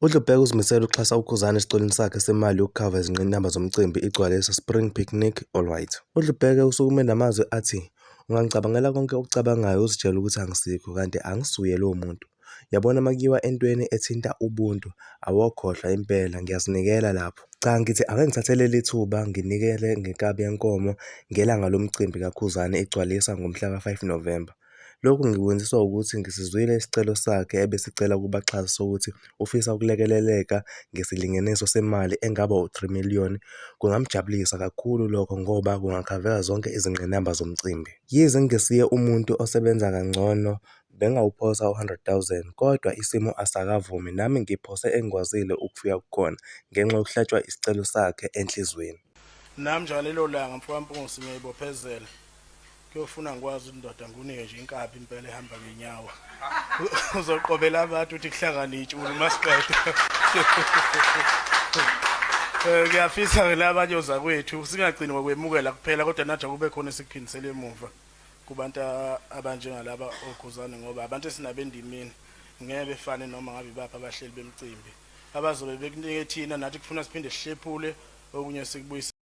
UDlubheke uzimisele ukuxhasa uKhuzani esicelweni sakhe semali yokukhava izingqinamba zomcimbi iGcwalisa Spring Picnic All White. UDlubheke usukume namazwi athi, Ungangicabangela konke okucabangayo uzitshele ukuthi angisikho kanti angisuye lowo muntu. Yabona makuyiwa entweni ethinta ubuntu awokhohlwa impela ngiyazinikela lapho. Cha ngithi ake ngithathe leli thuba nginikele ngenkabi yenkomo ngelanga lomcimbi kaKhuzani iGcwalisa ngomhla ka-5 November. Lokhu ngikwenziswa wukuthi ngisizwile isicelo sakhe ebesicela kubaxhasi sokuthi ufisa ukulekeleleka ngesilinganiso semali engaba u-3 million. Kungamjabulisa kakhulu lokho ngoba kungakhaveka zonke izingqinamba zomcimbi. Yize ngingesiye umuntu osebenza kangcono Bengawuphosa u-100,000 kodwa isimo asakavumi nami ngiphose engikwazile ukufika kukhona ngenxa yokuhlatshwa isicelo sakhe enhlizweni. Nami nje ngalelo langa mfoka Mpungose ngiyayibophezela kuyofuna ngikwazi ukuthi ndoda ngikunike nje inkabi impela ehamba ngenyawo uzoqobela abantu ukuthi kuhlangane itshulu masiqeda. Ngiyafisa ke labanye ozakwethu singagcini ngokwemukela kuphela kodwa nathi akube khona esikuphindisela emuva. Kubantu abanjengalaba oKhuzani ngoba abantu esinabo endimeni ngeke befane noma ngabe ibaphi abahleli bemicimbi abazobe bekunike thina nathi kufuna siphinde sihlephule okunye sikubuyise.